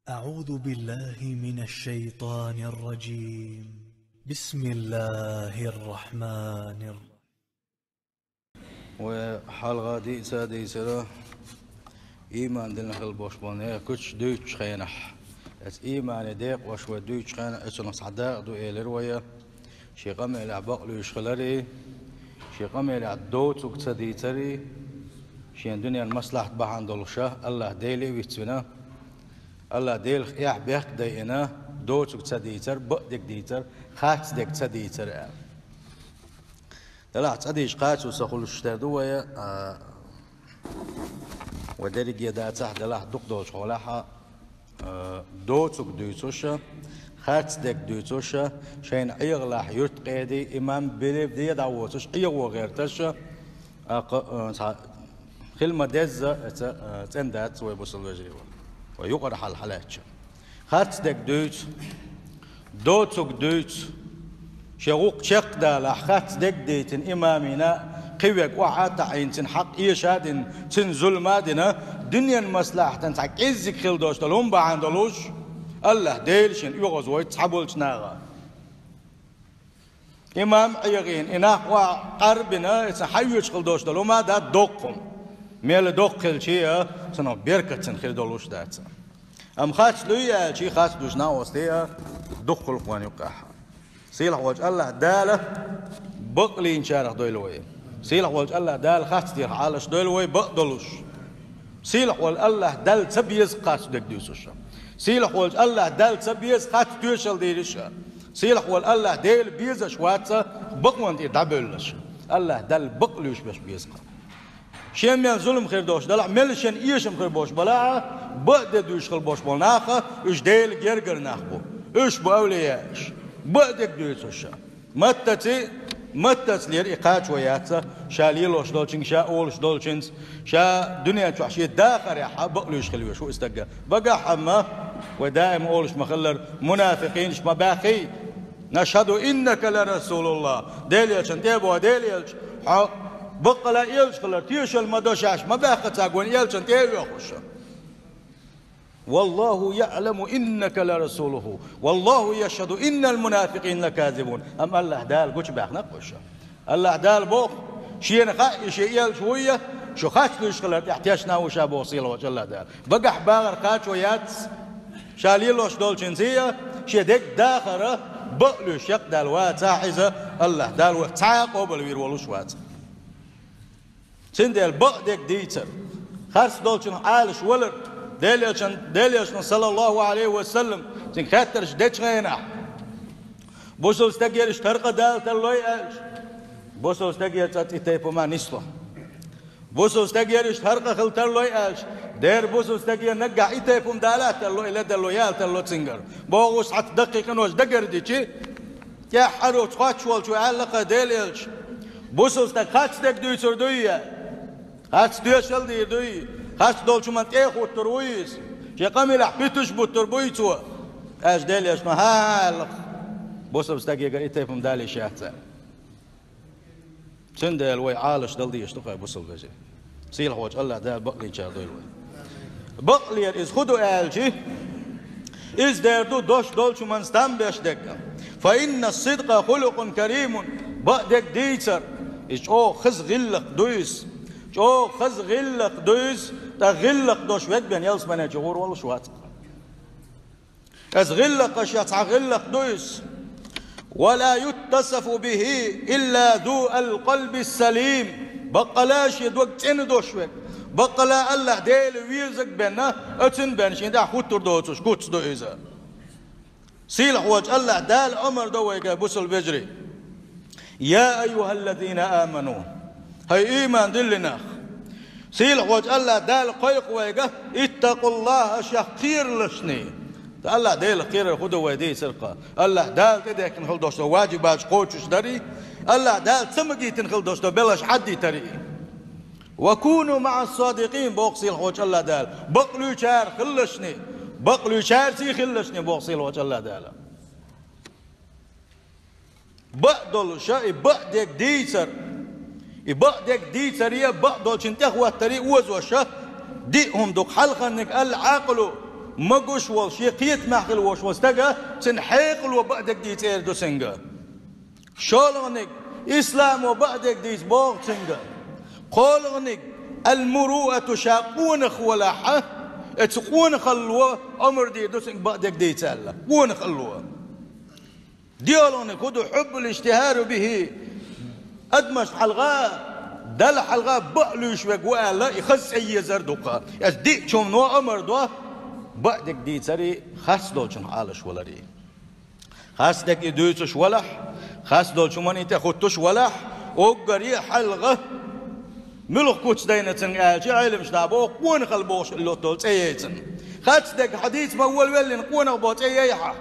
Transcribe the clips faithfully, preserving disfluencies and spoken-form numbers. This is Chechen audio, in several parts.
أعوذ بالله من الشيطان الرجيم. بسم الله الرحمن الرحيم. Вай хьалха дийца дийцира, ийман дина хила бош болу нехан куьцаш дуьйцучу хенахь, эца иймане декъош вай дуьйцучу хенахь, эцунах цхьа дакъа ду элира вай. Шен къамелехь бакълуьйш хиларий, шен къамелехь доцург ца дийцарий, шен дуьненан маслахьат бахьана долуша АллахӀ Деле а вицвина, АллахӀ Делах эхь-бехк дайина, доцург ца дийцар, бакъдерг дийцар, харцдерг ца дийцар аьлла. Делахь цкъа дийцича кхачо ца хуьлуш тера ду вай, а, вай дерриге дацахь, делахь дукха долчу хьолахь, а, доцург дуьйцуша, харцдерг дуьйцуша, шайна Ӏехалахь юьртан къеди, имам, биле, де дӀавоцуш, Ӏехо гӀерташа, а, кхо-, а, цхьа хила ма-дезза, эца, а, цӀена дац вай бусалба вежарий вай. Вай юкъара хьал хьалаьцча. Харцдерг дуьйцу, доцург дуьйцу, шен гӀуллакх чекхдалахь, харцдерг дийцина имамина, кхин верг охьа а таӀийна, цуьнан хьакъ эша а дина, цуьнан зулам а дина, дуьненан маслахьатан цхьа кӀеззиг хила долуш долу хӀума бахьана долуш, АллахӀ Дела шена оьгӀазвойту цхьаболчу наха. Имам Ӏехийна, и нах охьа къарбина, иза хьаоьцуш хила долуш долу хӀума дац доккха хӀума. Мел доккха хилча а, цунах беркат цунна хир долуш дац. Амма харц дуй аьлча, харц дуьйцу накъостий а дуккха хуьлу кхунна юккъехь. Сийлахь волчу АллахӀ Дала бакълийначарах дойла вай. Сийлахь волчу АллахӀ Дала харцдерг Ӏалаш дойла вай бакъдолуш. Сийлахь волу АллахӀ Далла ца беза харцдерг дуьйцуша. Сийлахь волчу АллахӀ Далла ца беза харц тоьшалла дийриша. Сийлахь волу АллахӀ Дела безаш ваца бакъонан тӀера дӀабевллаш. АллахӀ Далла бакълуьйш беш беза кху. Шен мел зулам хир долуш далахь, мел шен эшам хир болуш балахь, бакъдерг дуьйцуш хила болуш болу наха, уьш Делан гергара нах бу. Уьш бу авлияаш. Бакъдерг дуьйцуша. Маттаци, маттацлера и кхачо яц, ша лелош долчуьнга, ша олуш долчуьнца, ша дуьнен чохь шен дахарехь бакълуьйш хила веш ву и стаг. Багахь хьамма, вай даим олуш ма-хиллара, мунафикъинаш ма баьххий: «Нашхаду иннака ла расулуллах». Делан элчан тӀе а боху, Делан элча, хьо баккъала элча хилар тешалла ма до шаьш, ма баьхха цхьа гон элчан тӀе а оьхуш. «Валлаху яъламу иннака ла расулуху, валлаху яшхаду иннал мунафикъина лаказибун». Амма АллахӀ Дала гучубаьхна кхуша. АллахӀ Дала боху, шена хаьа и шен элча вуй, шу харц дуьйцуш хилар тӀехь тешна ву ша боху сийлахь волчу АллахӀ Дала. Багахь багӀар кхачо яц, ша лелош долчуьнца а, шен дерг дахар а бакълуьйш якъ даьлла вацахь иза, АллахӀ Дала вай цхьа а къобалвийр волуш вац. Цундела бакъдерг дийцар, харц долчунах Ӏалаш валар, Делан элчан, Делан элчанах, саллаллаху Ӏалайхи ва саллам, цуьнга хеттарш дечу хенахь, бусалба стагера иштта хӀара къа дала тарлой аьлча, бусалба стагера цӀа и тайпа хӀума нисло. Бусалба стагера иштта хӀара къа хила тарлой аьлча, дера бусалба стагера наггахь и тайпа хӀума дала а тарло, и ледарло, яла тарло цуьнгара. Бохуш цхьацца даккхий къинош дагардичи, тӀаьххьара оцу хоттуш волчо аьлла кху Делан элча: «Бусалба стаг харцдерг дуьйцур дуй?» Харц тоьшалла дийр дуй? Харц долчу хӀуманна тӀе а хӀуттур вуй иза? Шен къамелехь питанаш буттур буй цо? Аьлча Делан элчано: «ХӀан-хӀа», аьлла кху. Бусалба стагегара и тайпа хӀума дала йиш яц аьлла. Цундела вай Ӏалаш дала дезаш ду кху, бусалба вежарий. Сийлахь волчу АллахӀ Дала бакълийначарах дойла вай. Бакълера иза хӀун ду аьлча, иза дер ду дош долчу хӀуманца там беш дерг. «Фа инна сидкъа хулукъун каримун», бакъдерг дийцар, иза чӀогӀа хаза гӀиллакх ду иза. ЧӀогӀа хаза гӀиллакх ду иза, ткъа гӀиллакх долуш верг бен ялсамане чу гӀур волуш вац. Иза гӀиллакхашех цхьа гӀиллакх ду иза. «Ва ла юттасафу бихи илла зу ал-къалби салим». Баккъала шен дог цӀена долуш верг, баккъала АллахӀ Дела везарг бен, оцунна бен шен тӀехь хӀуттур доцуш куц ду иза. Сийлахь волчу АллахӀ Дала омра до вайга, бусалба вежарий. «Я айюхаллазина аману». ХӀай ийман диллинарш! Сийлахь волчу АллахӀ Дала кхойкху вайга: «Иттакъуллаха», шех кхералашний. АллахӀ Делах кхерар хӀун ду вай дийцар кху? АллахӀ Дала тӀедехкина хила долуш долу ваджибаташ кхочуш дарий, АллахӀ Дала ца магийтина хила долуш долу белхаш хьаддийтарий. «Ва куну маӀас-садикъин», боху сийлахь волчу АллахӀ Дала. Бакълуьйчара хилалашний. Бакълуьйчарций хилалашний, боху сийлахь волчу АллахӀ Дала. Бакъдолуша и бакъдерг дийцар, и бакъдерг дийцаре а, бакъдолчун тӀехӀоттаре а озоша диъ хӀума ду-кх: «Хьалхарниг ал-Ӏакълу». Ма гуш волу, шен кхетамехь хила волуш волу стага, цуьнан хьекъало бакъдерг дийца эр ду цуьнга. ШолгӀаниг, исламо бакъдерг дийца боху цуьнга. КхоалгӀаниг, ал-муруъату, ша къонах валахь, оцу къонахалло омра дийр ду цуьнга бакъдерг дийца аьлла. Къонахалло. ДоьалгӀаниг хӀун ду, хьуббул иштихари бихӀи, адамашна хьалха, Далла хьалха бакъ луьйш верг ву аьлла, и хаза цӀе езар ду-кх. Оцу диъ чу хӀумано омра до бакъдерг дийцаре, харц долчун хьалаш валаре. Харцдерг и дуьйцуш валахь, харц долчу хӀуманна и тӀехӀуттуш валахь, уггаре а хьалха муьлха куц дайна цуьнга аьлча, Ӏеламнаха боху, къонахалла бохуш лотту долу цӀе яй цунна. Харцдерг хьан дийца ма волавеллина, къонах боху цӀе яй хьан.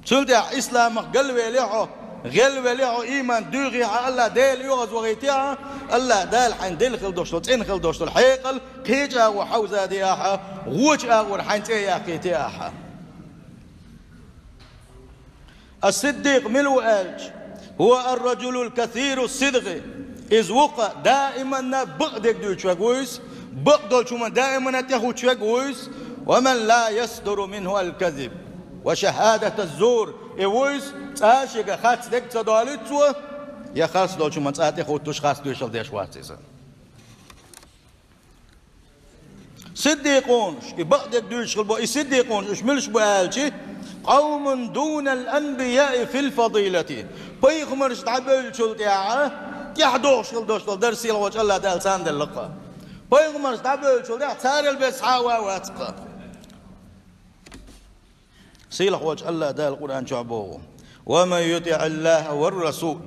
Цул тӀаьхьа исламах галвелли хьо, гӀелвелли хьо, ийман дуьйхи хьан, АллахӀ Дела оьгӀазвахийти хьан, АллахӀ Дала хьайна делла хила долуш долу, цӀена хила долуш долу хьекъал кхечу агӀор хьовзадехьа, вочу агӀор хьайн цӀе яккхийти ахьа. Ас-Сиддикъ мила ву аьлча, хӀува ар-раджулул касирус-сидкъи. Иза ву-кх даиманна бакъдерг дуьйцуш верг ву иза, бакъдолчу хӀуманна даиманна тӀехӀуттуш верг ву иза, ва ман ла ясдуру минхӀу ал-казиб ва шахӀадатаз-зур. И ву иза, цкъа а шега харцдерг ца долуьйту цо, я харц долчу хӀуманна цкъа а тӀехӀуттуш, харц доьшалла деш вац иза. Сиддикъунаш, и бакъдерг дуьйцуш хила бо-, и сиддикъунаш, уьш муьлш бу аьлча, къавмун дунал анбияи фил фадилати. Пайхамарш дӀабевллачул тӀаьхьа тӀаьхьадогӀуш хила долуш долу дара сийлахьчу АллахӀ Дала царна делла-кх. Пайхамарш дӀабевллачул тӀаьхьа царал беса цхьа а ван вац-кх. Сийлахьчу АллахӀ Дала Къуръан чохь боху: «Ва ман ютиӀи АллахӀа ва ар-расул,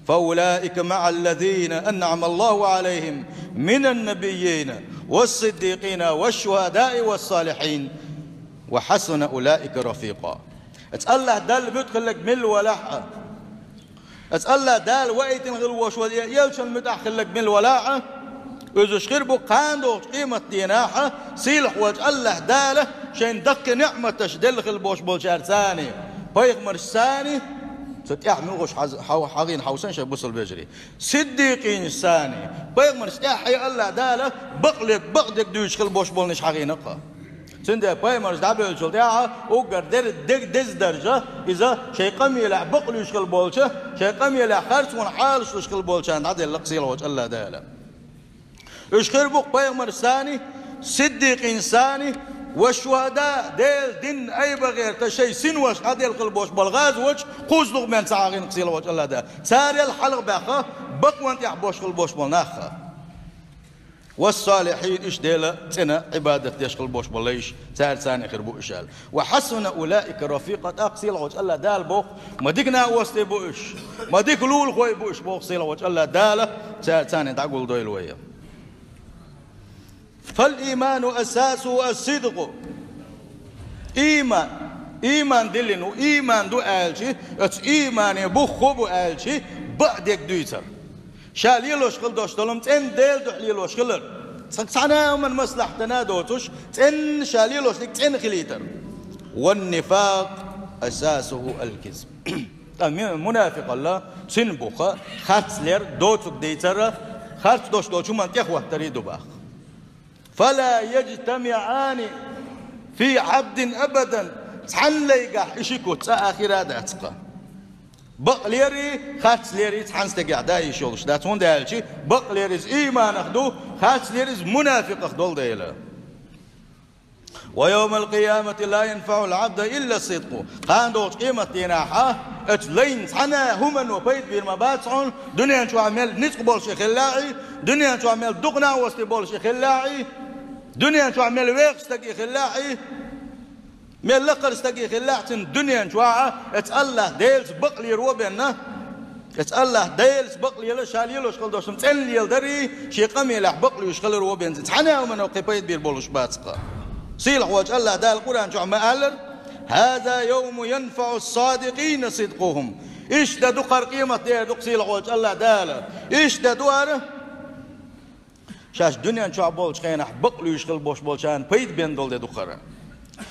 фа улаика маӀа аллазина анӀама АллахӀу Ӏалайхим минан набиййина ва ас-сиддикъина ва аш-шухӀадаи ва ас-салихьин, ва хьасуна улаика рафикъа». Аса АллахӀ Далла муьтӀахь хилларг милла валахь а, Аса АллахӀ Дала ваийтина хила волуш волу я элчанна муьтӀахь хилларг милла валахь а, иза уьш хир бу кхана догӀучу къематдийнахь а, сийлахьчу АллахӀ Дала шайна даккхий неӀматаш делла хила болуш болчаьрца а, пайхамаршца а, цу тӀехь муьлххаш хьаз-, хьав-, хьагӀийна хьовсийша, бусалба вежарий, сиддикъинашца а, пайхамаршна тӀаьхье АллахӀ Дала бакъле-, бакъдерг дуьйцуш хила болуш болнаш хьагӀийнакх. Цундела пайхамарш дӀабевллачул тӀаьхьа уггар дер-, де-, деза даржа, иза шайн къамелехь бакълуьйш хила болча, шайн къамелехь харцонан хьалаш луш хила болчарна дӀаделла-кх сийлахьчу АллахӀ Дала. Уьш хир бу-кх пайхамаршца а, сиддикъинашца а, ва аш-шухӀадаи, Делан дин айбагӀерта шайн синош дӀаделла хила болуш болу гӀазотехь кхузткъа мел ца хьагӀийнакх сийлахьчу АллахӀ Дала. Царел хьалха баьхна, бакъонан тӀехь болуш хила болуш болу нах. Ва ас-салихьин, иштта Делан цӀена Ӏибадат деш хила болуш болу лайш, цаьрца а хир бу уьш аьлла. Ва хьасуна улаика рафикъа, тӀаккха сийлахьчу АллахӀ Дала боху, ма дика накъостий бу уьш, ма дика лулахой бу уьш боху сийлахьчу АллахӀ Дала, цаьрца а дӀагулдойла вай. Фал-ийману асасухӀу ас-сидкъу. Ийман, ийман диллина ву, ийман ду аьлча, оцу иймане бух хӀун бу аьлча, бакъдерг дуьйцар. Ша лелош хила долуш долу хӀума цӀена Делан дуьхьа лелош хилар. Цхьа-, цхьана а хӀуманна маслахьтана а доцуш, цӀена ша лелош дерг цӀена хилийтар. Ван-нифакъ асасухӀу ал-кизб. Ткъа ми-, мунафикъалла, цуьнан буха, харцлер, доцург дийцар, харц долуш долчу хӀуманна тӀехӀоттаре ду боху. Фала яжтамиӀани фи Ӏабдин абадан, цхьанна лайгахь и ши куц цкъа а хир а дац-кх. Бакълерий, харцлерий цхьана стагехь дан йиш йолуш дац, хӀунда аьлча бакълер иза ийманах ду, харцлер иза мунафикъах долу дела. Ва йовмал-къиямати ла янфаӀул-Ӏабда илла сидкъу. Кхана догӀучу къематдийнахь а оцу лайна цхьана а хӀумано пайда бийр ма бац хьуна, дуьнен чохь мел ницкъ болуш и хиллехь а, дуьнен чохь мел дукха накъостий болуш и хиллехь а, дуьнен чохь мел вехаш стаг и хиллехь а, мел лакхара стаг и хиллехь а, цуьнан дуьнен чохь а оцу АллахӀ Делаца бакълера а бен, оцу АллахӀ Делаца бакълела, ша лелош хила долуш хӀума цӀена леладарий, шен къамелехь бакълуьйш хилар а бен, цхьана а хӀумано кхин пайда бийр болуш бац-кх. Сийлахьчу АллахӀ Дала Къуръан чохь ма-аллара: «ХӀаза йовму янфаӀу ас-садикъина сидкъухӀум». Иштта де ду хӀара, къематде ду-кх сийлахьчу АллахӀ Дала. Иштта де ду хӀара, шаьш дуьнен чохь болчу хенахь бакълуьйш хила болуш болчарна пайда бен долу де ду хӀара.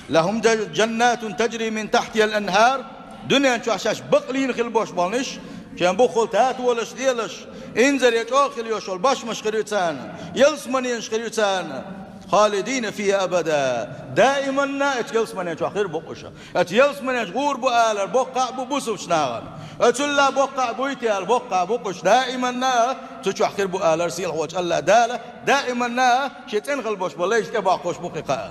«ЛахӀум жа-, жаннатун тажри мин тахьтихӀал анхӀар». Дуьнен чохь шаьш бакълийна хила болуш болнаш, шен буххал татолаш лелаш, инзаре чӀогӀа хила йолуш йолу бошмаш хир ю царна, ялсаманенаш хир ю царна, خالدين فيها أبدا. Даиманна оцу ялсамане чохь хир бу уьш. Оцу ялсамане чу гӀур бу алар боккха а бу бусалба нахана. Оцул а боккха а буй те аьлла, боккха а бу уьш. Даиманна цу чохь хир бу алар сийлахьчу АллахӀ Дала, даиманна шен цӀена хила болуш болу лайш тӀебоккхуш бу кхин кхаъ.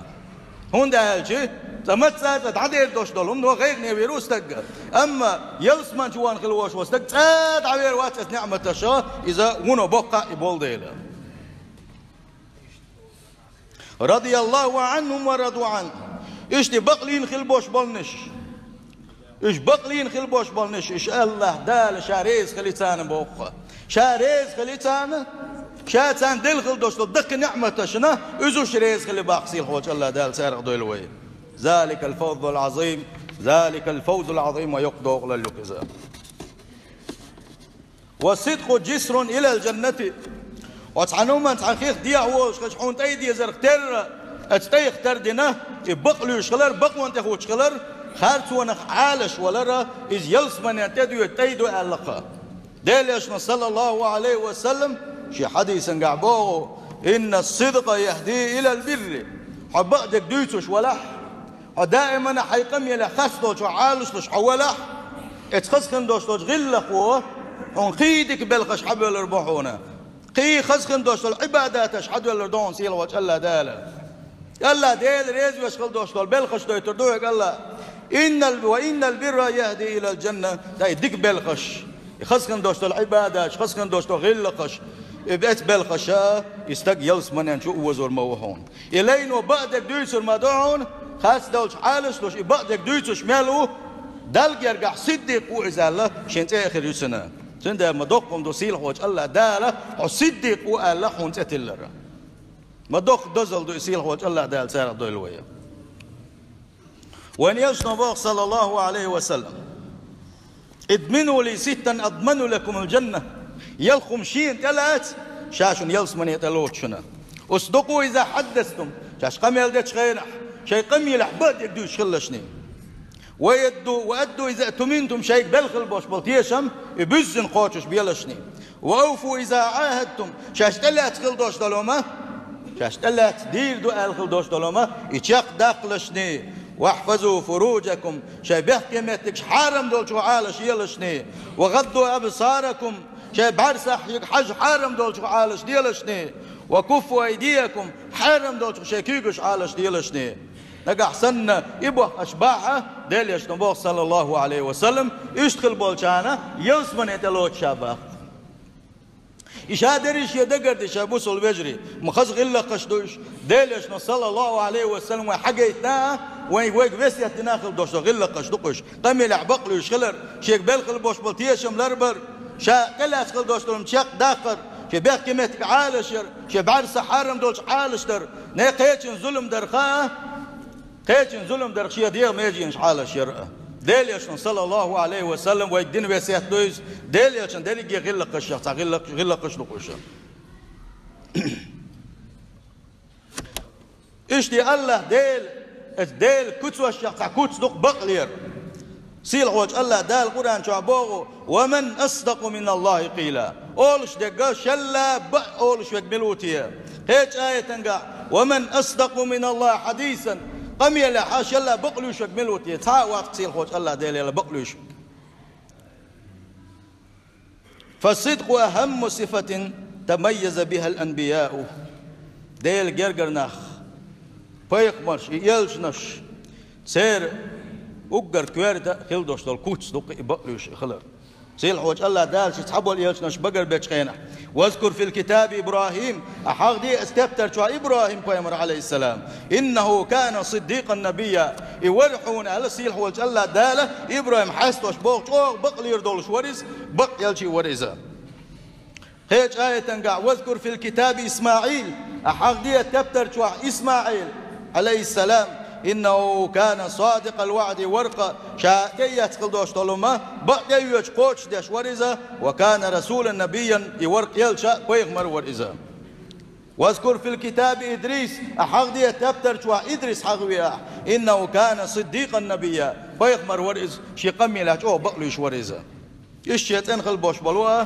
ХӀунда аьлча, цкъа мацца а цкъа дӀадер долуш долу хӀума гӀайгӀане вер ву стаг. Амма ялсамани чу ван хила волуш волу стаг цкъа а дӀавер вац оцу неӀматаша, иза вуно боккха а и болу дела. رضي الله عنهم ورضوا عنه. Иштта бакълийна хила болуш болнаш. Уьш бакълийна хила болуш болнаш, уьш АллахӀ Дала Ша реза хили царна боху. Ша реза хили царна, Ша царна делла хила долуш долу даккхий неӀматашна, уьш реза хили баккха сийлахьчу АллахӀ Дала царах дойла вай. ذلك الفوز العظيم، ذلك الفوز العظيم, ва йоккха догӀу лаллуг иза. والصدق جسر إلى الجنة. Оцу хьан хӀуманца хьан хих дехьа волуш хилча, хьуна тӀе дезарх терра, оцу тӀех тардина, и бакълуьйш хилар, бакъонан тӀе хӀуттуш хилар, харцонах Ӏалаш валара, иза ялсаманен тӀе доьду тӀе ду аьлла кха. Делан Элчано, саллаллаху Ӏалайхи ва саллам, шен хьадисангахь боху: إن الصدق يهدي إلى البر. Хьо бакъдерг дуьйцуш валахь, хьо даимана хьайн къамелехь хастам долчу Ӏалашлуш хьо валахь, оцу хаза хин долуш долчу гӀиллакхо хьуна кхин дика белхаш хьабевллар бу хьуна. Кхин хаза хин долуш долу Ӏибадаташ хьадевллар ду хьуна сийлахьчу АллахӀ Дала. АллахӀ Дела реза веш хила долуш долу белхаш дойтур ду хьоьга АллахӀ. إن ال-، وإن البر يهدي إلى الجنة. Дай дика белхаш. И хаза хин долуш долу Ӏибадаташ, хаза хин долуш долу гӀиллакхаш. И бецбелхаша и стаг ялсаманен чу озор ма ву хьуна. И лайно бакъдерг дуьйцур ма ду хьуна, хастам долчу Ӏалашлуш и бакъдерг дуьйцуш мел ву, Далла гергахь сиддикъ ву иза аьлла, шен цӀе а хир ю цуьнан. Цундела ма доккха хӀума ду сийлахьчу АллахӀ Дала хьо сиддикъ ву аьлла хьуна цӀе тиллар. Ма доккха дозалла ду и сийлахьчу АллахӀ Дала царах дойла вай. Вайн Элчано боху, саллаллаху Ӏалайхи ва саллам: ادمنوا لي ستا أضمن لكم الجنة. Ялх хӀума шена тӀелаца, Ша шуна ялсамане тӀелоцу шуна. اصدقوا إذا حدثتم. Шаьш къамел дечу хенахь, шайн къамелехь бакъдерг дуьйцуш хилалаш шуна. وأدوا، وأدوا إذا اؤتمنتم. Шайга белла хила болуш болу тешам, и буьззина кхочуш белаш шуна. وأوفوا إذا عاهدتم. Шаьш тӀелаьцна хила долуш долу хӀума, шаьш тӀелаьцна дийр ду аьлла хила долуш долу хӀума, и чекхдаккхалаш шуна. واحفظوا فروجكم. Шайн бехке меттигаш хьарам долчух Ӏалаш елаш шуна. وغضوا أبصاركم. Шайн бӀаьрсахь хьажа хьарам долчух Ӏалаш делаш шуна. وكفوا أيديكم. Хьарам долчух шайн куьйгаш Ӏалаш делаш шуна. Нагахь санна и боху аша бахь, Делан Элчано боху, саллаллаху Ӏалайхи ва саллам, иштта хила болчарна ялсамане тӀелоцу Ша боху. И ша дерриш шен дагардича, бусалба вежарий, ма хаза гӀиллакхаш ду уьш. Делан Элчано, саллаллаху Ӏалайхи ва саллам, вайн хьагайтина а, вайн вайга весет дина а хила долуш долу гӀиллакхаш ду-кх уьш. Къамелехь бакълуьйш хилар, шега белла хила болуш болу тешам ларбар, ша тӀелаьцна хила долуш долу чекхдаккхар, шен бехке меттиг Ӏалашъяр, шен бӀаьрса хьарам долчух Ӏалашдар, не кхечун зулам дар хаа, кхечун зулам дарх шен дегӀан меженаш Ӏалаш яр а. Делан Элчано, саллаллаху Ӏалайхи ва саллам, вайга дина весет ду иза. Делан Элчан дерриге гӀиллакхашех цхьа гӀиллакх-, гӀиллакхаш ду-кх уьш. Иштта АллахӀ Дела, оцу Делан куьцашех цхьа куц ду-кх бакълера. Сийлахьчу АллахӀ Дала Къуръан чохь боху: ومن أصدق من الله قيلا. Олуш дерг шелла бакъ олуш верг мила ву те? Кхечу аятангахь: ومن أصدق من الله حديثا. Къамелехь шелла бакълуьйш верг мила ву те? Цхьа а вац-кх Сийлахьчу АллахӀ Делера бакълуьйш. فالصدق أهم صفة تميز بها الأنبياء. Делан гергара нах, пайхамарш, и элчанаш, церан уггар коьрта хила долуш долу куц ду-кх и бакълуьйш хилар. Сийлахьчу АллахӀ Дала шен цхьаболу элчанаш багарбечу хенахь: واذكر في الكتاب إبراهيم. Ахьа хьагӀде аса тептар чохь ИбрахӀим-пайхамар, Ӏалайхиссалам. إنه كان صديقا نبيا. И вара хьуна, аьлла Сийлахьчу АллахӀ Дала, ИбрахӀим хьастош боху, чӀогӀа бакълера долуш вара иза, бакъ элча вара иза. Кхечу аятангахь: واذكر في الكتاب إسماعيل. Ахьа хьагӀде тептар чохь ИсмаӀил, Ӏалайхиссалам. إنه كان صادق الوعد. Вара-кх ша тӀеэцна хила долуш долу хӀума бакъ тӀеоьцуш кхочушдеш вара иза. وكان رسولا نبيا. И вара-кх элча а, пайхамар а вара иза. واذكر في الكتاب إدريس. Ахьа хьагӀде тептар чохь Идрис хьагӀве ахьа. إنه كان صديقا نبيا. Пайхамар вара иза, шен къамелехь чӀогӀа бакълуьйш вара иза. Иштта шен цӀена хила болуш болу а,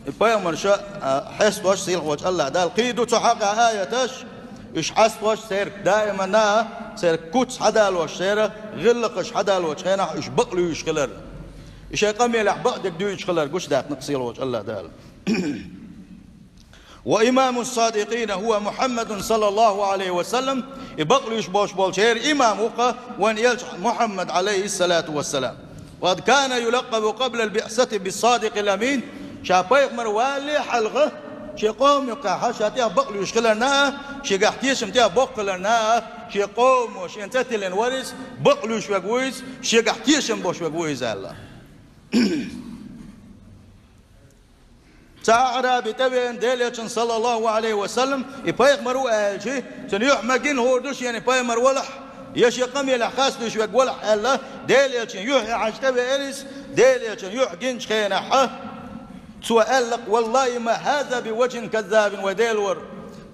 и пайхамарш а хьестош Сийлахьчу АллахӀ Дала. Кхин ду цу хьокъехь аяташ: Уьш хьаставеш церан даимана, церан куц хьадалош, церан гӀиллакхаш хьадалочу хенахь уьш бакълуьйш хилар. И шайн къамелехь бакъдерг дуьйцуш хилар гучудаьккхина сийлахьчу АллахӀ Дала. وإمام الصادقين هو محمد صلى الله عليه وسلم, и бакълуьйш болуш болчеран имам ву-кха вайн элча Мухьаммад, عليه الصلاة والسلام. وقد كان يلقب قبل البعثة بالصادق الأمين, ша пайхамар валале хьалха, шен къоман юккъехь ша тӀех бакълуьйш хиларна а, шегахь тешам тӀех боккхаларна а, шен къомо шена цӀе тиллина вара иза, бакълуьйш верг ву иза, шегахь тешам беш верг ву иза аьлла. Цхьа аӀраби тӀевеана Делан элчанна, саллаллаху Ӏалайхи ва саллам, и пайхамар ву аьлча, цуьнан юьхь ма гина хӀора ду шена и пайхамар валахь, я шен къамелехь хастуьйш верг валахь аьлла, Делан элчанан юьхь яхьаш тӀевеара иза, Делан элчанан юьхь гинчу хенахь, цо аьлла-кх: «Валлахи ма хӀаза би важхӀин каззабин», вай Дела вара,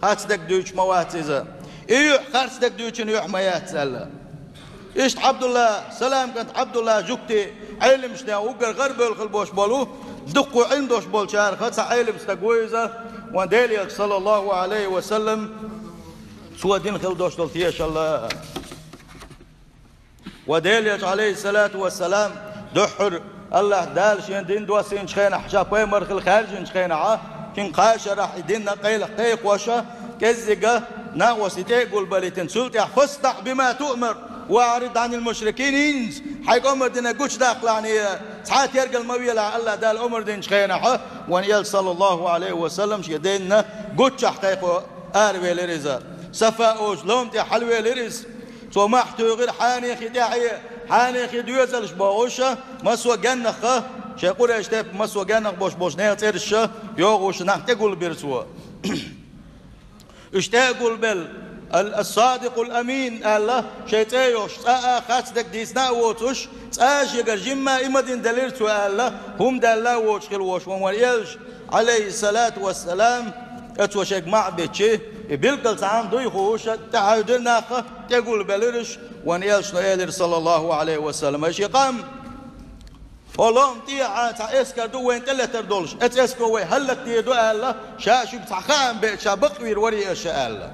харц дерг дуьйцуш ма вац иза. И юьхь харц дерг дуьйцучун юьхь ма яц аьлла. Иштта Ӏабдулла, Салам кӀант Ӏабдулла Жукти, Ӏеламнехан уггар гӀарабевлла хила бош болу, дуккха Ӏилма долуш болчарах цхьа Ӏелам стаг ву иза, вайн Делан элча, саллаллаху Ӏалайхи ва саллам, цо дина хила долуш долу тешалла. Вайн Делан элча, Ӏалайхиссалату вассалам, дуьххьара АллахӀ Дала шен дин доссийначу хенахь, ша пайхамар хила хаьржинчу хенахь, шен кхаа шарахь и дин къайлаха кхайкхош, кӀеззиг накъостий тӀе а гулбелийтина, цул тӀаьхьа: «ФастаӀдиъ бима туъмар, ва аӀрид Ӏанил мушрикин», хӀинца хьайга омра динарг гучудаккхалахьане, цхьа а тергал ма велахь, АллахӀ Дала омра динчу хенахь, вайн элча, саллаллаху Ӏалайхи ва саллам, шен динна гуччохь кхайкхо аравелира иза. Сафа олучу лом тӀе хьалавелира иза. Цо мохь туьйхира хьенехи тӀаьхье, хьенехи доьзалш бохуш, массо а геннах, шайн Къурайш тайпа массо а геннах болуш болчу нехан цӀераш йохуш, нах тӀе гулбира цо. Уьш тӀе а гулбелла, ал-, ас-Садикъул Амин аьлла, шайн цӀе а йолуш, цкъа а харц дерг дийцина а воцуш, цкъа а шегара жимма а и ма дина делира цо аьлла, хӀума даьлла а воцуш хила волуш ву вайн элча, Ӏалайхиссалату вассалам, цо шайга маьӀ бича, и билггал цхьа хӀума дуй хууш, тӀаьхьа хьуьйдира нах, тӀе гулбелира уьш, вайн элчано элира, саллаллаху Ӏалайхи ва саллам, ай шен къам, хӀокху лом тӀехьа цхьа эскар ду вайна тӀелатар долуш, оцу эскаро вай хӀаллакдийр ду аьлла, ша шуьга цхьа хаам беача, ша бакъвийр вара аша аьлла.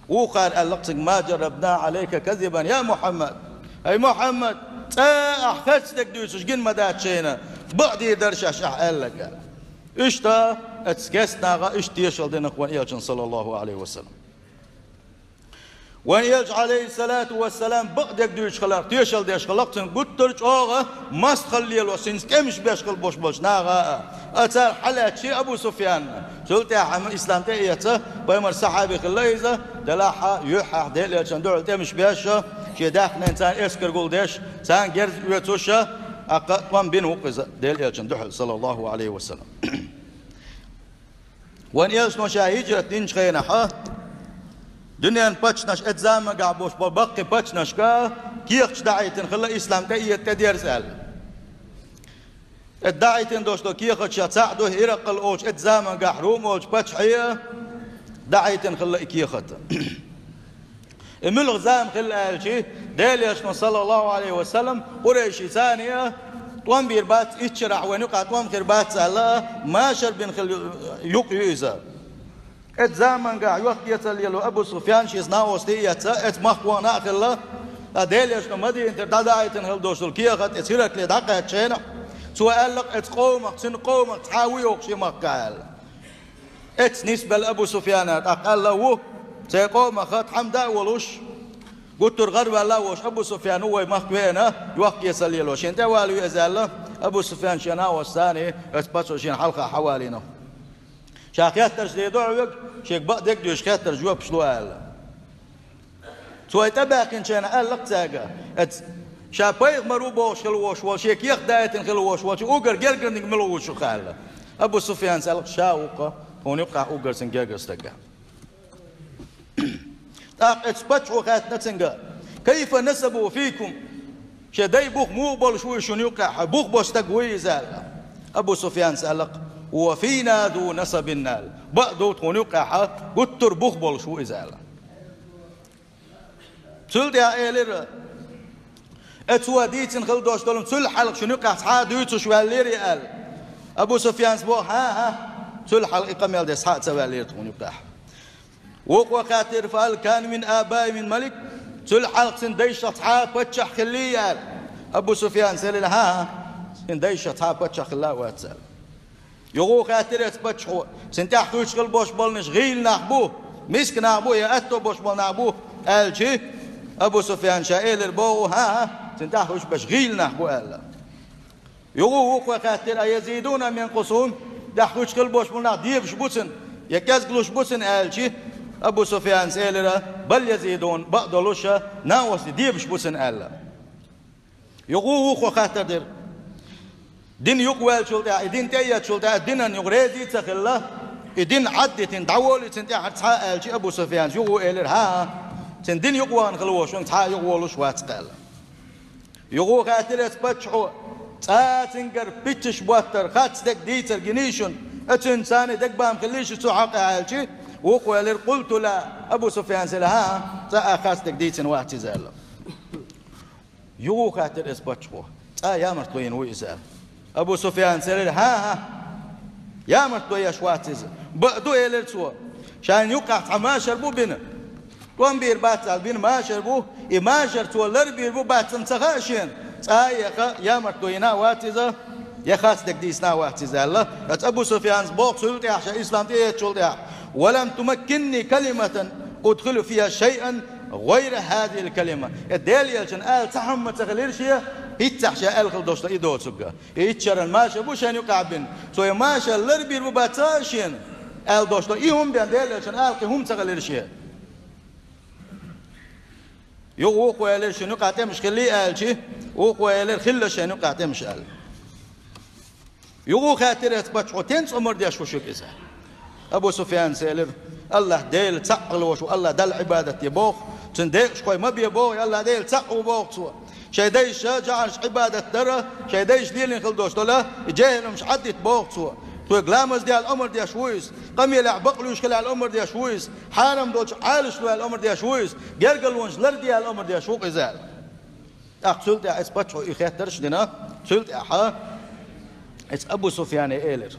Вукхара аьлла-кх цуьнга: «Ма жаррабна Ӏалайка казибан, я Мухьаммад». Ай Мухьаммад, цкъа а ахь харц дерг дуьйцуш гина ма дац шайна, бакъдийр дара шаьш ахь аьлларг. Иштта оцу гестнаха иштта тешалла дина-кх вайн элчанна, саллаллаху Ӏалайхи ва саллам. Вайн элча, Ӏалайхиссалату вассалам, бакъдерг дуьйцуш хиларх тешалла деш хилла-кх цуьнан гуттар а чӀогӀа мостагӀалла лелош, цуьнца тӀемаш беш хила бош болчу наха а. Цара хьалаьцча Абу Суфьян, цул тӀаьхьа ислам тӀе а эцна, пайхамаран сахьаби хилла иза, делахь а, юьххьехь Делан элчанна дуьхьал тӀемаш беш, шен даьхнина царна эскар гулдеш, царна герз оьцуш, тӀаккха тӀом бина ву-кх иза Делан элчанна дуьхьал, саллаллаху Ӏалайхи ва саллам. Вайн элчано ша хӀижрат динчу хенахь, дуьненан паччахьаш, оцу заманахь болуш болу баккхий паччахьашка кехаташ даӀийтина хилла ислам тӀеэца тӀедерза аьлла. Оцу даӀийтина долуш долу кехаташех цхьаъ ду, ХӀиракъал олучу, оцу заманахь Рум олучу паччахье даӀийтина хилла и кехат. И муьлха зама хилла аьлча, Делан элчано, саллаллаху Ӏалайхи ва саллам, къурайшийн царна тӀом бийр бац, итт шарахь вайна юкъахь тӀом хир бац аьлла, машар бина хилла юкъ ю иза. Оцу заманахь йохк-эцар лело Абу Суфьян, шеца накъостий а эцна, оцу махкахь вахана а хилла, ткъа Делан элчано Мадинатера дӀадаӀийтина хилла долуш долу кехат оцу ХӀиракле дӀакхаьчча хенахь, цо аьлла-кх оцу къомах, цуьнан къомах цхьа ву йохуш и махкахь аьлла. Оцу нисбелла Абу Суфьяна тӀаккха аьлла: «Ву, церан къомах тхьамда а волуш, гуттар а гӀараваьлла а волуш Абу Суфьян ву вай махка веана, йохк-эцар лело, шена тӀе а вала веза», аьлла. Абу Суфьян шен накъостий царна оцу паччахьо шена хьалха хьавалийна. Ша хеттарш дийр ду хьоьга, шега бакъдерг а дуьйцуш хеттарш, жоьпаш ло аьлла. Цо и тӀебаьхкинчу хенахь аьлла-кх цаьрга: «Оцу ша пайхамар ву бохуш хила волуш волу, шен кехат даийтина хила волуш волчу уггар гергарниг мила ву шух?» аьлла. Абу Суфьяна аьлла-кх: «Ша ву-кх, тхуна юккъехь уггар цуьнан гергара стаг». ТӀаккха оцу паччахьо хаьттина цуьнга: «Кайфа насабуху фийкум? Шен дай бух муха болуш ву шуна юккъехь, бух болу стаг вуй иза?» аьлла. Абу Суфьяна аьлла-кх: «Хува фийна зу насабин», аьлла. «Бакъ ду, тхуна юккъехь гуттар а бух болуш ву иза», аьлла. Цул тӀаьхьа элира: «Э, цо дийцина хила долуш долу, цул хьалха шуна юккъехь цхьа а дуьйцуш ваьллерий?» аьлла. Абу Суфьяна боху: «ХӀан-хӀа, цул хьалха и къамел деш цхьа а ца ваьллера тхуна юккъехь». Вукхо хаьттира: «فهل كان من آبائهم من ملك؟» Цул хьалха цуьнан дайшах цхьа а паччахь хиллий аьлла. Абу Суфьяна элира: «ХӀан-хӀа, цуьнан дайшах цхьа а паччахь хилла а вац», аьлла. Юха хаьттира оцу паччахьо: «Цуьнан тӀаьхьа хуьйцуш хила болуш болу нах гӀийла нах бу, миска нах бу, я аьтто болуш болу нах бу?» аьлча, Абу Суфьяна ша элира боху: «ХӀан-хӀа, цуьнан тӀаьхьа хуьйцуш берш гӀийла нах бу», аьлла. Юха вукхо хаьттира: «أيزيدون أم ينقصون؟» ТӀаьхьа хуьйцуш хила болуш болу нах дебаш бу цуьнан, я кӀезиг луш бу цуьнан аьлча, Абу Суфьяна элира: «بل يزيدون», бакъдолуш, накъостий дебаш бу цуьнан аьлла. Юха вукхо хаттар дира: «Дин юкъаваьллачул тӀаьхьа, и дин тӀеэцначул тӀаьхьа динан юкъа реза а ца хилла, и дин Ӏаддитина дӀаволий цуьнан тӀаьхьара цхьа а?» аьлча, Абу Суфьяна юха элира: «ХӀан-хӀа, цуьнан дин юкъавахана хила волуш верг цхьа а юкъаволуш вац-кх», аьлла. Юха хаьттира оцу паччахьо: «Цкъа а цуьнгара пиццаш боттар, харц дерг дийцар гиний шуна, а цуьнца цхьана дерг бан хиллий шуна цу хьокъехь?» аьлча, вукхо элира: «قلت لا». Абу Суфьяна элира: «ХӀан-хӀа, цкъа а харц дерг дийцина вац иза», аьлла. Юха хаьттира оцу паччахьо: «Цкъа а ямартло йина вуй иза?» аьлла. Абу Суфьяна элира: «ХӀан-хӀа, ямартло еш вац иза. Бакъ ду», — элира цо. «Шайна юккъехь цхьа машар бу бина. ТӀом бийр бац аьлла бина машар бу. И машар цо ларбийр бу бац-м ца хаьа шена. Цкъа а я ха-, ямартло йина а вац иза, я харц дерг дийцина а вац иза», — аьлла. Ткъа Абу Суфьяна боху цул тӀаьхьа, ша ислам тӀеэцначул тӀаьхьа: «ولم تمكنني كلمة أدخل فيها شيئا غير هذه الكلمة». И Делан элчанан ала цхьа хӀума ца хилира шен, хӀинццехь ша аьлла хила долуш дан и доцург. И итт шаран машар бу шайна юкъахь бина. Цо и машар ларбийр бу бац шена, аьлла долуш дан и хӀума бен Делан элчанан ала кхин хӀума ца хилира шен. Юха вукхо элира: «Шуна юкъахь тӀемаш хиллий?» аьлча, вукхо элира: «Хилла шайна юкъахь тӀемаш», аьлла. Юха хаьттира оцу паччахьо: «ХӀинца омра деш ву шуьга иза?» Абу Суфьяна элира: «АллахӀ Дела цхьаъ хила волуш ву, АллахӀ Далла Ӏибадат де боху, цуьнан декъашхой ма бе боху, АллахӀ Дела цхьаъ ву боху цо. Шайн дайша жӀараш Ӏибадат дара, шайн дайша лелийна хила долуш долу и жехӀилмаш Ӏаддита боху цо. Тхоьга ламаз де аьлла омра деш ву иза, къамелехь бакълуьйш хила аьлла омра деш ву иза, хьарам долчу Ӏалаш ло аьлла омра деш ву иза, гергарлонаш ларде аьлла омра деш ву-кх иза», аьлла. ТӀаккха цул тӀаьхьа оцу паччахьо и хеттарш а дина, цул тӀаьхьа оцу Абу Суфьяне элира: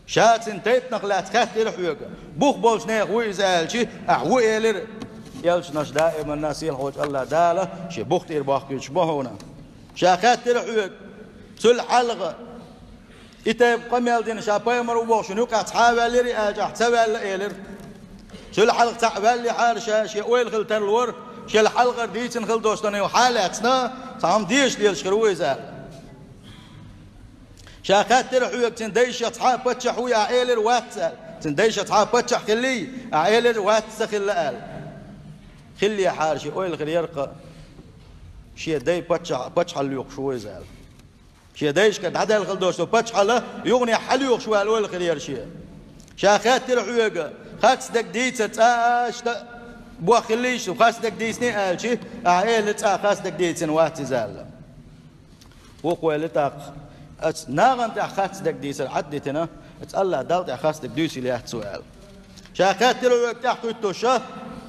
«Ша цуьнан тайпанах лаьцна хаьттира хьоьга, бух болчу нехан вуй иза?» аьлча, ахь ву элира. Элчанаш даиманна сийлахьчу АллахӀ Дала шен бух тӀера бохкуьйтуш бу хьуна. Ша хаьттира хьоьга, цул хьалха и тайпа къамел дина ша пайхамар ву бохуш шуна юкъахь цхьа а ваьллирий аьлча, ахь ца ваьлла элира. Цул хьалха цхьаъ ваьллехьара ша, шен ойла хила тарлора, шел хьалхара дийцина хила долуш долу хьан а лаьцна, цхьа хӀума дезаш лелаш хир ву иза аьлла. Ша хаьттира хьоьга, цуьнан дайша цхьа а паччахь вуй, ахь элира вац аьлла. Цуьнан дайша цхьа а паччахь хиллий, ахь элира вац, ца хилла аьлла. Хиллехьара шен ойла хир яра-кх, шен дай паччахь-, паччахьалла лоьхуш ву иза аьлла. Шен дайшка дӀадаьлла хила долуш долу паччахьалла юханехьа хьалоьхуш ву аьлла ойла хир яра шен. Ша хаьттира хьоьга, харц дерг дийцар цкъа а иштта бохь хиллий шу, харц дерг дийциний аьлча, ахь элира цкъа а харц дерг дийцина вац иза аьлла. Вукхо элира тӀаккха: «Аса нахана тӀехь харц дерг дийцар Ӏаддитина, аса АллахӀ Далла тӀехь харц дерг дуьйцийла яц цо», аьлла. Ша хаьттира хьоьга тӀаьхьахӀуьттуш,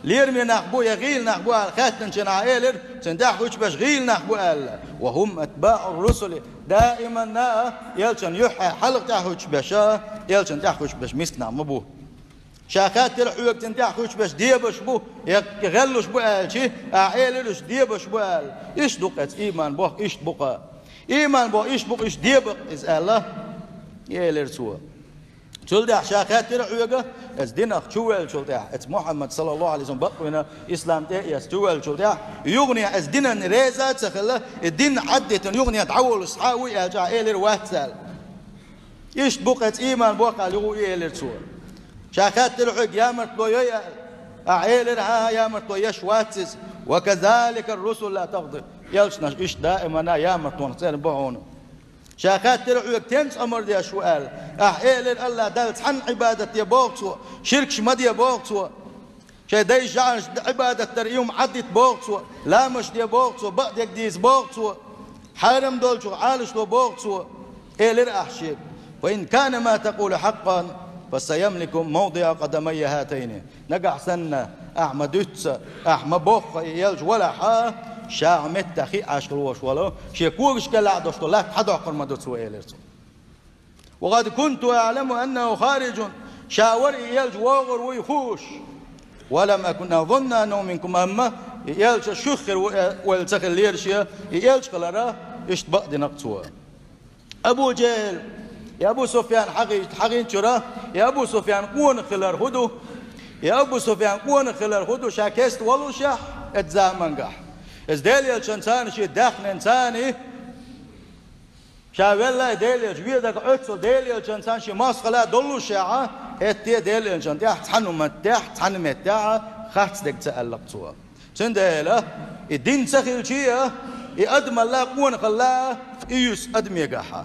лераме нах бу я гӀийла нах бу аьлла хаьттинчу хенахь, ахь элира, цуьнан тӀаьхьахӀуьттуш берш гӀийла нах бу аьлла. «وهم أتباع الرسل». Даиманна а элчанна юьххьехь хьалха тӀаьхьахӀуьттуш берш, элчанна тӀаьхьахӀуьттуш берш миска нах ма бу. Ша хаьттира хьоьга, цуьнан тӀаьхьахӀуьттуш берш дебаш бу я гӀеллуш бу аьлча, ахь элира уьш дебаш бу аьлла. Иштта ду-кх оцу ийман бохку, иштта бу-кх. Ийман бохку, иштта бу-кх, уьш деба-кх иза аьлла, элира цо. Цул тӀаьхьа ша хаьттира хьоьга, оцу динах чувоьллачул тӀаьхьа, оцу Мухьаммад, саллаллахӀу Ӏалайхи ва саллам, бакъвина ислам тӀе а эцна чувоьллачул тӀаьхьа, юханехьа оцу динан реза а ца хилла, и дин Ӏаддитина юханехьа дӀаволуш цхьа а вуй аьлча, ахь элира вац аьлла. Иштта бу-кх оцу ийман бохку аьлла, юха и элира цо. Ша хаьттира хьоьга, ямартло йой аьлла, ахь элира, хӀан-хӀа, ямартло еш вац иза. «وكذلك الرسل لا تغضب». Элчанаш иштта даиманна а ямартлонах цӀена бу хьуна. Ша хаьттира хьоьга, хӀинца омра деш ву аьлла. Ахь элира, АллахӀ Далла цхьанна Ӏибадат де боху цо, ширкаш ма де боху цо. Шайн дайша жӀараш Ӏибадат дар, и хӀума Ӏаддита боху цо, ламазаш де боху цо, бакъдерг дийца боху цо, хьарам долчух Ӏалаш ло боху цо, элира ахь шега: «فإن كان ما تقول حقا فسيملك موضع قدمي هاتين». Нагахь санна ахь ма дуьйццу, ахь ма бохху и элча валахь, ша хьан меттехь хиъна Ӏаш хила волуш волу, шен когаш кӀел а долуш долу латта хьадоккхур ма ду цо, элира цо. «وقد كنت أعلم أنه خارج». ша вара и элча вогӀур вуй хууш. «ولم أكن أظن أنه منكم», амма и элча шух хир ву, э, ойла ца хиллера шен, и элча хилара иштта бакъдина-кх цо. Абу Джахьл, и Абу Суфьян хьагӀий-, хьагӀийчура, и Абу Суфьян къонах хилар хӀу ду? И Абу Суфьян къонах хилар хӀу ду, ша кеста воллушехь, эцу замангахь? Эцу Делан элчанца шен даьхнинца, ша веллай Делан элча, везага Ӏоццул Делан элчанца шен мостагӀа доллушехь, хӀетте Делан элчанна тӀехь цхьана меттехь, цхьана меттехь харцдерг ца аьлла-кх цо. Цундела и дин ца хилча а, и адамалла, къонахалла и юьсу адамегахь.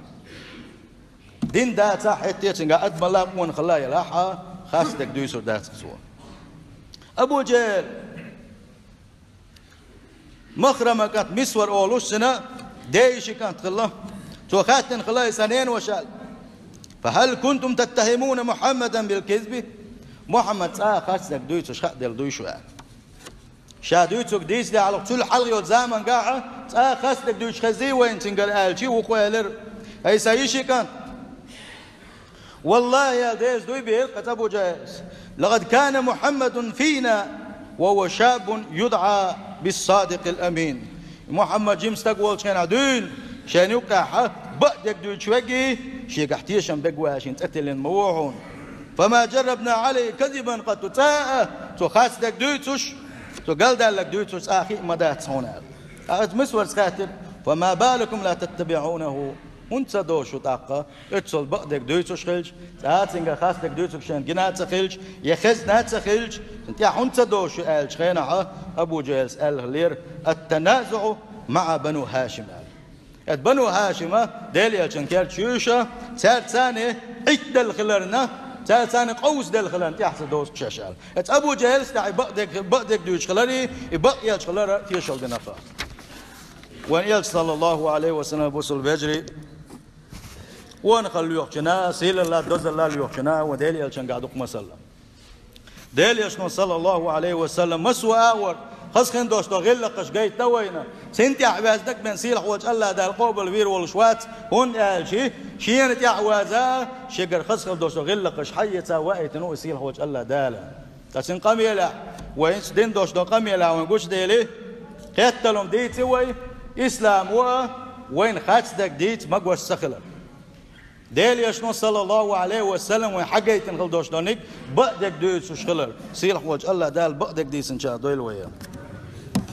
Дин дацахь, хӀетте а цуьнгахь адамалла, къонахалла елахь, харцдерг дуьйцур дац-кх цо. Абу Джахьл, Махрама кӀант Мисвар олуш, цуьнан даь-йишин кӀант хилла. Цо хаьттина хилла и сан ненавошал: «فهل كنتم تتهمون محمدا بالكذب؟» Мухьаммад цкъа а харцдерг дуьйцуш хааделла дуй шуна? Ша дуьйцург дийцаде хьалха, цул хьалха йолчу замангахь цкъа а харцдерг дуьйцуш хезнай вайна цуьнгара аьлча, вукхо элира: «Ай сан йишин кӀант, валлахӀи, аьлла, деза дуй бийр-кх Абу Джахьлас: لقد كان محمد فينا وهو شاب يدعى بالصادق الأمين». Мухьаммад жима стаг волчу хенахь дуьйна, шайна юккъехь бакъдерг дуьйцуш верг, шегахь тешам берг ву аьлла, шена цӀе тиллина ма ву хьуна. «فما جربنا عليه كذبا قط», цкъа а цо харцдерг дуьйцуш, цо галдаьлларг дуьйцуш цкъа а хи а ма дац хьуна аьлла. ТӀаккха Мисварца хаьттира: «فما بالكم لا تتبعونه؟» ХӀунда ца дозу шу тӀаккха, оццул бакъдерг дуьйцуш хилча, цкъа а цуьнгара харцдерг дуьйцург шайна гина а ца хилча, я хезна а ца хилча, цунна тӀехь хӀунда ца дозу шу аьллачу хенахь, Абу Джахьлас аьлла хиллера: «التنازع مع بنو هاشم», аьлла. Эта Бану ХӀашима Делан элчанан керта чуьйша, цаьрца цхьаьна Ӏиттаделла хиларна, цаьрца цхьаьна къовсаделла хиларна тӀехь ца дозу-кх шаьш аьлла. Эта Абу Джахьлас тӀехь и бакъдерг, бакъдерг дуьйцуш хиларе, и бакъ элча хилара тешалла дина-кх. Вайн элча, саллаллахӀу Ӏалайхи ва саллам, бусалба вежарий, къонахалла лоьхучунна, сийлалла, дозалла лоьхучунна вайн Делан элчангахь ду-кх масал. Делан элчано, саллаллахӀу Ӏалайхи ва саллам, массо а агӀор хаза хин долуш долу гӀиллакхаш гайтина вайна. Цунна тӀехь ваьзнарг бен сийлахь волчу АллахӀ Дала къобалвийр волуш вац, хӀунда аьлча шена тӀехь ваза, шегара хаза хила долуш долу гӀиллакхаш хьаэца ваийтина ву и сийлахь волчу АллахӀ Дала. Ткъа цуьнан къамелехь, вайна дина долуш долу къамелехь вайна гучудели, кхетталам дийци вай, ислам ву а, вайна харцдерг дийца магош ца хилар. Делан элчано, саллаллахӀу Ӏалайхи ва саллам, вайн хьагайтина хила долуш долниг бакъдерг дуьйцуш хилар. Сийлахь волчу АллахӀ Дала бакъдерг дийцинчарах дойла вай.